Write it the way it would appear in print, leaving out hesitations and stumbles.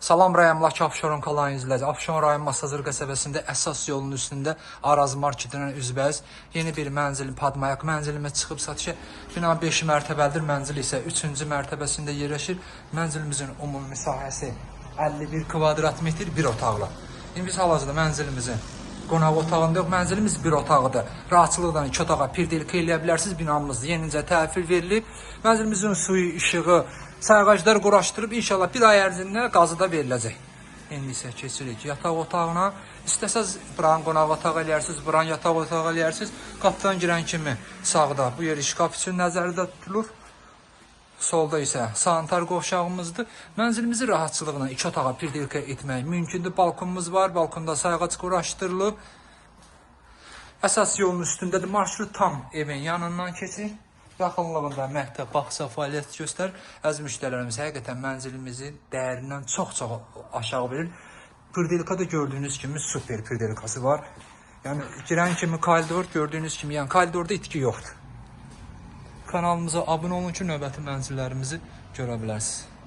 Salam rayonundakı Abşeron kalan izləyici. Abşeron rayon Masazır qəsəbəsində əsas yolun üstündə Araz marketindən üzbəüz yeni bir mənzil, Padmayak mənzilimiz çıxıb satışa. Bina 5 mərtəbəlidir, mənzil isə 3-cü mərtəbəsində yerləşir. Mənzilimizin ümumi sahəsi 51 kvadrat metr, bir otaqlı. İndi biz hal-hazırda mənzilimizin qonaq otağında yox, mənzilimiz bir otaqlıdır. Rahatçılıqla iki otağa pirdelka eləyə bilərsiniz. Binamız yenicə təhvil verilib. Mənzilimizin suyu, işığı, sayğaclar quraşdırıb inşallah bir ay ərzində qazı da veriləcək. İndi isə keçirik yataq otağına. İstəsəz buranı qonaq otağı eləyərsiniz, buranı yataq otağı eləyərsiniz. Qapıdan girən kimi sağda bu yer şkaf üçün nəzərdə tutulur. Solda isə sanitar qovşağımızdır. Mənzilimizi rahatçılıqla iki otağa pirdelka etmək mümkündür. Balkonumuz var, balkonda sayğac quraşdırılıb. Əsas yolun üstündədir. Marşrut tam evin yanından keçir. Yaxınlığında məktəb, bağça fəaliyyət göstərir. Əziz müştərilərimiz, həqiqətən mənzilimizin dəyərindən çox-çox aşağı verir. Pirdelka da gördüyünüz kimi super pirdelkası var. Yəni girən kimi koridor gördüyünüz kimi, yəni koridorda itki yoxdur. Kanalımıza abunə olun ki, növbəti mənzillərimizi görə bilərsiniz.